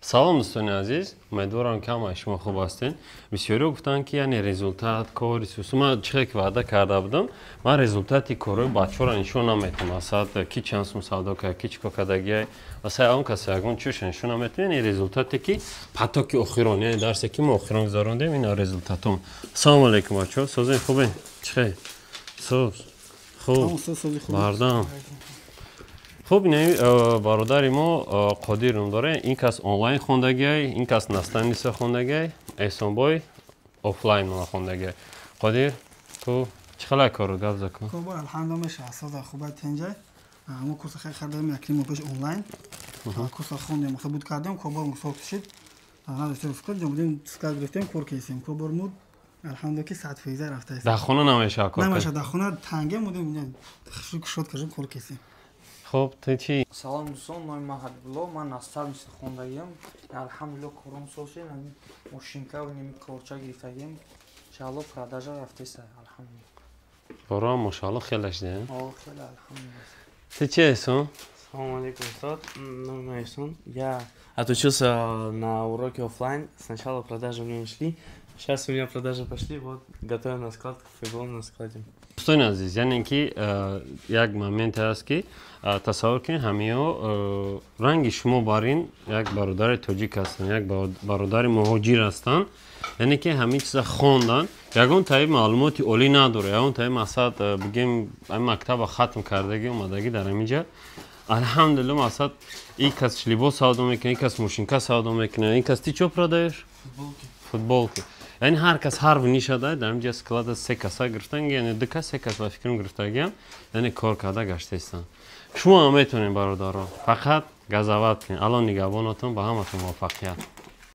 Салом, дӯстони азиз, умедворам, ки ҳамаи шумо хуб ҳастед. Бисёриҳо гуфтанд, ки яъне результат кори сусу. Ман чихе ки ваъда карда будам, ман результати корҳои бачаҳоро нишон наметам. Масалан, ки чанд сум савдо кард, ки чӣ кор кардагиай, масалан, он кас ягон чизша нишон наметам. Яъне результате ки потоки охирон, яъне дарсе ки мо охирон гузарондем, ина результатом. Ассалому алайкум, бачаҳо, созен, хубе? Чихе, соз, хуб, бардам. Хуб, ин бародари мо Қодир ном дора. Ин кас онлайн хондагиай, ин кас наставница хондагиай, Эҳсонбой офлайн мона хондагиай. Қодир, ту чӣ хелай кору, гап закун. Хуб, алҳамдулилла, меша соза, хуба, тенҷай. Мо курса хеле хардем як ним пеш, онлайн курса хондем, буд кардем, кобор мусол шид. Надоштем склад, ҷо склад гирифтем, кор кесем. Кобор муд, алҳамдулилла, ки 100% рафтааст. Дар хона намеша кор? Намеша, дар хона танге мудем, шот кардем, кор кесем. Хуб, ту чӣ? Салом, дӯстон, номи ман Ҳабибулло, ман наставница хондагиам. Алҳамдулилло, кором соз шид. Мошинка ними корча гирифтагием, иншаалло, продажа рафтеса, алҳамдулилло. Борам, мошаалло, хеле шида. О, хеле, алҳамдулилло. Ту чӣ, Эҳсон? Салом алейкум, устод. Номи ман Эҳсон. Я отучился на уроке офлайн. Сначала продажи у меня не шли. Сейчас у меня продажи пошли. Вот, готовим на склад, фигуру на складе. Дӯстони азиз, яъне ки як моменте ҳаст, ки тасаввур кунед, ҳамиҳо ранги шумо бар ин як бародари тоҷик ҳастанд, як бародари муҳоҷир ҳастанд. Яъне ки ҳамин чиза хондан, ягон таи маълумоти олӣ надорад, ягон таи, мақсад, бигем, ҳамин мактаба хатм кардагӣ, омадагӣ дар ҳамин ҷа. Алҳамдулилла, мақсад, ин кас либос савдо мекунад, ин кас мошинка савдо мекунад, ин кас, ти чо продаешь? Футболки. Яъне ҳар кас ҳар нишада дар ҳамин ҷа склада се каса гирифтан, яъне ду кас, се кас ба фикрам гирифтагиам, яъне кор карда гаштаистанд. Шумо ҳам метавонед, бародаро, фақат газават кунед. Алло нигаҳбонатон, ба ҳаматон муваффақият.